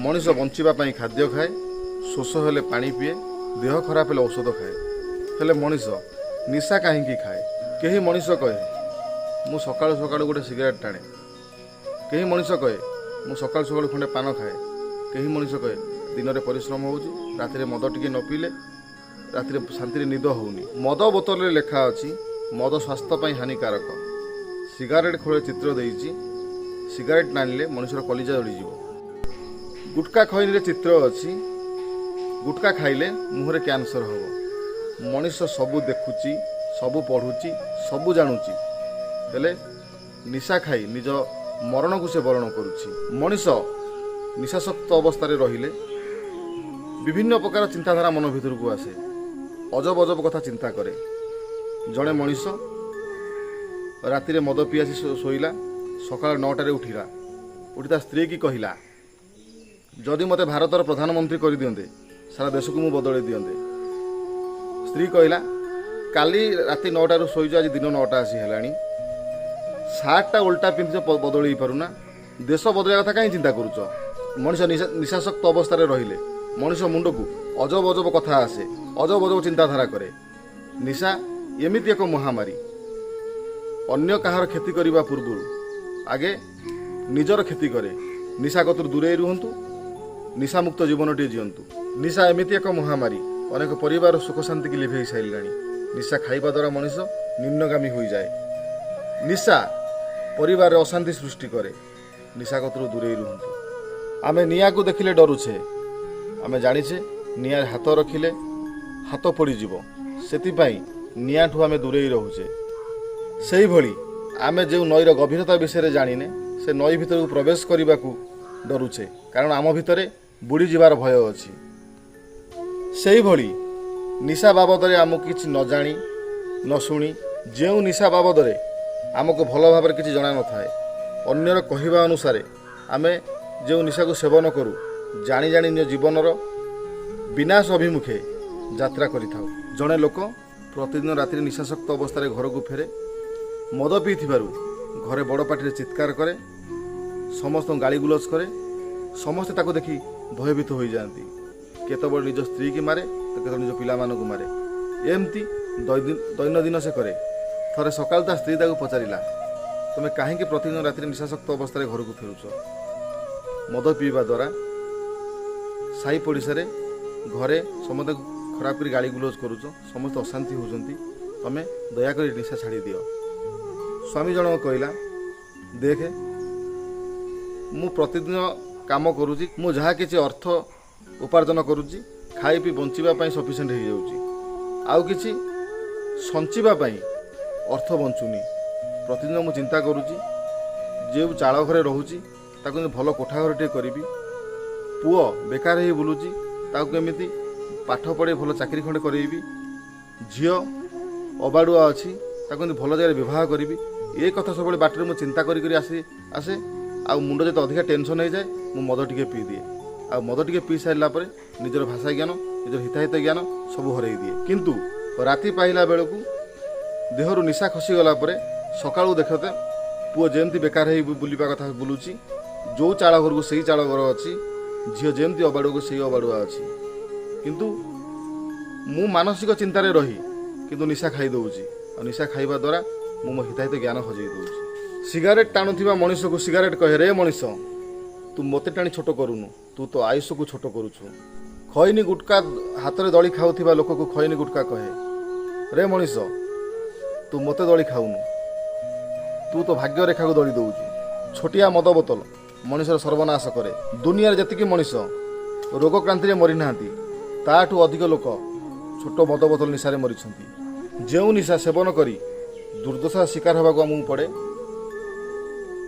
ମଣିଷ ବଞ୍ଚିବା ପାଇଁ ଖାଦ୍ୟ ଖାଏ, ଶୋଷ ହେଲେ ପାଣି ପିଏ, ଦେହ ଖରାପ ହେଲେ ଔଷଧ ଖାଏ। ହେଲେ ମଣିଷ ନିଶା କାହିଁକି ଖାଏ? କେହି ମଣିଷ କହେ, ମୁଁ ସକାଳୁ ସକାଳୁ ଗୋଟେ ସିଗାରେଟ୍ ଟାଣେ। କେହି ମଣିଷ କହେ, ମୁଁ ସକାଳୁ ସକାଳୁ ଖଣ୍ଡେ ପାନ ଖାଏ। କେହି ମଣିଷ କହେ, ଦିନରେ ପରିଶ୍ରମ ହେଉଛି, ରାତିରେ ମଦ ଟିକେ ନ ପିଇଲେ ରାତିରେ ଶାନ୍ତିରେ ନିଦ ହେଉନି। ମଦ ବୋତଲରେ ଲେଖା ଅଛି, ମଦ ସ୍ୱାସ୍ଥ୍ୟ ପାଇଁ ହାନିକାରକ। ସିଗାରେଟ୍ ଖୋଳରେ ଚିତ୍ର ଦେଇଛି, ସିଗାରେଟ୍ ଟାଣିଲେ ମଣିଷର କଲିଜା ଜଳିଯିବ। ଗୁଟକା ଖଇନିରେ ଚିତ୍ର ଅଛି, ଗୁଟକା ଖାଇଲେ ମୁହଁରେ କ୍ୟାନ୍ସର ହେବ। ମଣିଷ ସବୁ ଦେଖୁଛି, ସବୁ ପଢ଼ୁଛି, ସବୁ ଜାଣୁଛି, ହେଲେ ନିଶା ଖାଇ ନିଜ ମରଣକୁ ସେ ବରଣ କରୁଛି। ମଣିଷ ନିଶାସକ୍ତ ଅବସ୍ଥାରେ ରହିଲେ ବିଭିନ୍ନ ପ୍ରକାର ଚିନ୍ତାଧାରା ମନ ଭିତରକୁ ଆସେ, ଅଜବ ଅଜବ କଥା ଚିନ୍ତା କରେ। ଜଣେ ମଣିଷ ରାତିରେ ମଦ ପିଇ ଆସି ଶୋଇଲା। ସକାଳ 9ଟାରେ ଉଠିଲା। ଉଠି ତା ସ୍ତ୍ରୀକି କହିଲା, ଯଦି ମୋତେ ଭାରତର ପ୍ରଧାନମନ୍ତ୍ରୀ କରିଦିଅନ୍ତେ, ସାରା ଦେଶକୁ ମୁଁ ବଦଳେଇ ଦିଅନ୍ତେ। ସ୍ତ୍ରୀ କହିଲା, କାଲି ରାତି 9ଟାରୁ ଶୋଇଛ, ଆଜି ଦିନ 9ଟା ଆସି ହେଲାଣି, ସାର୍ଟଟା ଓଲଟା ପିନ୍ଧିଛ, ବଦଳେଇ ପାରୁନା, ଦେଶ ବଦଳିବା କଥା କାହିଁ ଚିନ୍ତା କରୁଛ? ମଣିଷ ନିଶାସକ୍ତ ଅବସ୍ଥାରେ ରହିଲେ ମଣିଷ ମୁଣ୍ଡକୁ ଅଜବ ଅଜବ କଥା ଆସେ, ଅଜବ ଅଜବ ଚିନ୍ତାଧାରା କରେ। ନିଶା ଏମିତି ଏକ ମହାମାରୀ, ଅନ୍ୟ କାହାର କ୍ଷତି କରିବା ପୂର୍ବରୁ ଆଗେ ନିଜର କ୍ଷତି କରେ। ନିଶା କତରୁ ଦୂରେଇ ରୁହନ୍ତୁ, ନିଶାମୁକ୍ତ ଜୀବନଟିଏ ଜିଅନ୍ତୁ। ନିଶା ଏମିତି ଏକ ମହାମାରୀ, ଅନେକ ପରିବାର ସୁଖ ଶାନ୍ତିକି ଲିଭେଇ ସାରିଲାଣି। ନିଶା ଖାଇବା ଦ୍ୱାରା ମଣିଷ ନିମ୍ନଗାମୀ ହୋଇଯାଏ। ନିଶା ପରିବାରରେ ଅଶାନ୍ତି ସୃଷ୍ଟି କରେ। ନିଶା କତରୁ ଦୂରେଇ ରୁହନ୍ତୁ। ଆମେ ନିଆଁକୁ ଦେଖିଲେ ଡରୁଛେ। ଆମେ ଜାଣିଛେ, ନିଆଁରେ ହାତ ରଖିଲେ ହାତ ପୋଡ଼ିଯିବ, ସେଥିପାଇଁ ନିଆଁଠୁ ଆମେ ଦୂରେଇ ରହୁଛେ। ସେଇଭଳି ଆମେ ଯେଉଁ ନଈର ଗଭୀରତା ବିଷୟରେ ଜାଣିନେ, ସେ ନଈ ଭିତରକୁ ପ୍ରବେଶ କରିବାକୁ ଡରୁଛେ, କାରଣ ଆମ ଭିତରେ ବୁଡ଼ିଯିବାର ଭୟ ଅଛି। ସେଇଭଳି ନିଶା ବାବଦରେ ଆମକୁ କିଛି ନ ଜାଣି ନ ଶୁଣି, ଯେଉଁ ନିଶା ବାବଦରେ ଆମକୁ ଭଲ ଭାବରେ କିଛି ଜଣା ନଥାଏ, ଅନ୍ୟର କହିବା ଅନୁସାରେ ଆମେ ଯେଉଁ ନିଶାକୁ ସେବନ କରୁ, ଜାଣି ଜାଣି ନିଜ ଜୀବନର ବିନାଶ ଅଭିମୁଖେ ଯାତ୍ରା କରିଥାଉ। ଜଣେ ଲୋକ ପ୍ରତିଦିନ ରାତିରେ ନିଶାସକ୍ତ ଅବସ୍ଥାରେ ଘରକୁ ଫେରେ। ମଦ ପିଇଥିବାରୁ ଘରେ ବଡ଼ ପାଟିରେ ଚିତ୍କାର କରେ, ସମସ୍ତଙ୍କୁ ଗାଳିଗୁଲଜ କରେ। ସମସ୍ତେ ତାକୁ ଦେଖି ଭୟଭୀତ ହୋଇଯାଆନ୍ତି। କେତେବେଳେ ନିଜ ସ୍ତ୍ରୀକି ମାରେ ତ କେତେବେଳେ ନିଜ ପିଲାମାନଙ୍କୁ ମାରେ। ଏମିତି ଦୈନନ୍ଦିନ ସେ କରେ। ଥରେ ସକାଳୁ ତା ସ୍ତ୍ରୀ ତାକୁ ପଚାରିଲା, ତୁମେ କାହିଁକି ପ୍ରତିଦିନ ରାତିରେ ନିଶାସକ୍ତ ଅବସ୍ଥାରେ ଘରକୁ ଫେରୁଛ? ମଦ ପିଇବା ଦ୍ୱାରା ସାହି ପଡ଼ିଶାରେ, ଘରେ ସମସ୍ତଙ୍କୁ ଖରାପ କରି ଗାଳି ଗୁଲଜ କରୁଛ, ସମସ୍ତେ ଅଶାନ୍ତି ହେଉଛନ୍ତି। ତମେ ଦୟାକରି ନିଶା ଛାଡ଼ି ଦିଅ। ସ୍ୱାମୀ ଜଣକ କହିଲା, ଦେଖେ, ମୁଁ ପ୍ରତିଦିନ କାମ କରୁଛି। ମୁଁ ଯାହା କିଛି ଅର୍ଥ ଉପାର୍ଜନ କରୁଛି, ଖାଇ ପିଇ ବଞ୍ଚିବା ପାଇଁ ସଫିସିଏଣ୍ଟ ହେଇଯାଉଛି। ଆଉ କିଛି ସଞ୍ଚିବା ପାଇଁ ଅର୍ଥ ବଞ୍ଚୁନି। ପ୍ରତିଦିନ ମୁଁ ଚିନ୍ତା କରୁଛି, ଯେଉଁ ଚାଳ ଘରେ ରହୁଛି ତାକୁ କେମିତି ଭଲ କୋଠା ଘରଟିଏ କରିବି। ପୁଅ ବେକାର ହେଇ ବୁଲୁଛି, ତାକୁ କେମିତି ପାଠ ପଢ଼େଇ ଭଲ ଚାକିରି ଖଣ୍ଡେ କରେଇବି। ଝିଅ ଅବାଡ଼ୁଆ ଅଛି, ତାକୁ କେମିତି ଭଲ ଜାଗାରେ ବିବାହ କରିବି। ଏ କଥା ସବୁବେଳେ ବାଟରେ ମୁଁ ଚିନ୍ତା କରି କରି ଆସି ଆସେ। ଆଉ ମୁଣ୍ଡ ଯେତେ ଅଧିକା ଟେନସନ୍ ହେଇଯାଏ, ମୁଁ ମଦ ଟିକେ ପିଇଦିଏ। ଆଉ ମଦ ଟିକେ ପିଇ ସାରିଲା ପରେ ନିଜର ଭାଷା ଜ୍ଞାନ, ନିଜର ହିତାହିତ ଜ୍ଞାନ ସବୁ ହରେଇ ଦିଏ। କିନ୍ତୁ ରାତି ପାହିଲା ବେଳକୁ ଦେହରୁ ନିଶା ଖସିଗଲା ପରେ ସକାଳୁ ଦେଖତେ ପୁଅ ଯେମିତି ବେକାର ହେଇ ବୁଲିବା କଥା ବୁଲୁଛି, ଯେଉଁ ଚାଳ ଘରକୁ ସେଇ ଚାଳ ଘର ଅଛି, ଝିଅ ଯେମିତି ଅବାଡ଼ୁଆକୁ ସେଇ ଅବାଡ଼ୁଆ ଅଛି। କିନ୍ତୁ ମୁଁ ମାନସିକ ଚିନ୍ତାରେ ରହି କିନ୍ତୁ ନିଶା ଖାଇ ଦେଉଛି। ଆଉ ନିଶା ଖାଇବା ଦ୍ୱାରା ମୁଁ ମୋ ହିତାହିତ ଜ୍ଞାନ ହଜେଇ ଦେଉଛି। ସିଗାରେଟ୍ ଟାଣୁଥିବା ମଣିଷକୁ ସିଗାରେଟ୍ କହେ, ରେ ମଣିଷ, ତୁ ମୋତେ ଟାଣି ଛୋଟ କରୁନୁ, ତୁ ତୋ ଆୟୁଷକୁ ଛୋଟ କରୁଛୁ। ଖଇନି ଗୁଟକା ହାତରେ ଦଳି ଖାଉଥିବା ଲୋକକୁ ଖଇନି ଗୁଟକା କହେ, ରେ ମଣିଷ, ତୁ ମୋତେ ଦଳି ଖାଉନୁ, ତୁ ତୋ ଭାଗ୍ୟ ରେଖାକୁ ଦଳି ଦେଉଛୁ। ଛୋଟିଆ ମଦ ବୋତଲ ମଣିଷର ସର୍ବନାଶ କରେ। ଦୁନିଆରେ ଯେତିକି ମଣିଷ ରୋଗକ୍ରାନ୍ତିରେ ମରିନାହାନ୍ତି, ତାଠୁ ଅଧିକ ଲୋକ ଛୋଟ ମଦ ବୋତଲ ନିଶାରେ ମରିଛନ୍ତି। ଯେଉଁ ନିଶା ସେବନ କରି ଦୁର୍ଦ୍ଦଶା ଶିକାର ହେବାକୁ ଆମକୁ ପଡ଼େ,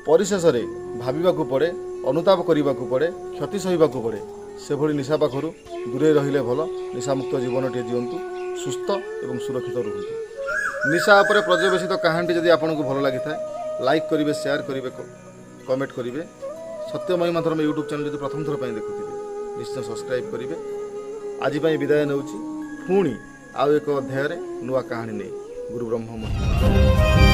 ପରିଶେଷରେ ଭାବିବାକୁ ପଡ଼େ, ଅନୁତାପ କରିବାକୁ ପଡ଼େ, କ୍ଷତି ସହିବାକୁ ପଡ଼େ, ସେଭଳି ନିଶା ପାଖରୁ ଦୂରେଇ ରହିଲେ ଭଲ। ନିଶାମୁକ୍ତ ଜୀବନଟିଏ ଜିଅନ୍ତୁ, ସୁସ୍ଥ ଏବଂ ସୁରକ୍ଷିତ ରୁହନ୍ତୁ। ନିଶା ଉପରେ ପର୍ଯ୍ୟବେସିତ କାହାଣୀଟି ଯଦି ଆପଣଙ୍କୁ ଭଲ ଲାଗିଥାଏ, ଲାଇକ୍ କରିବେ, ସେୟାର କରିବେ, କମେଣ୍ଟ କରିବେ। ସତ୍ୟ ମହିମା ଧର୍ମ ୟୁଟ୍ୟୁବ୍ ଚ୍ୟାନେଲ୍ ଯଦି ପ୍ରଥମ ଥର ପାଇଁ ଦେଖୁଥିବେ, ନିଶ୍ଚୟ ସବସ୍କ୍ରାଇବ୍ କରିବେ। ଆଜି ପାଇଁ ବିଦାୟ ନେଉଛି। ପୁଣି ଆଉ ଏକ ଅଧ୍ୟାୟରେ ନୂଆ କାହାଣୀ ନେଇ। ଗୁରୁ ବ୍ରହ୍ମ ମହିମା।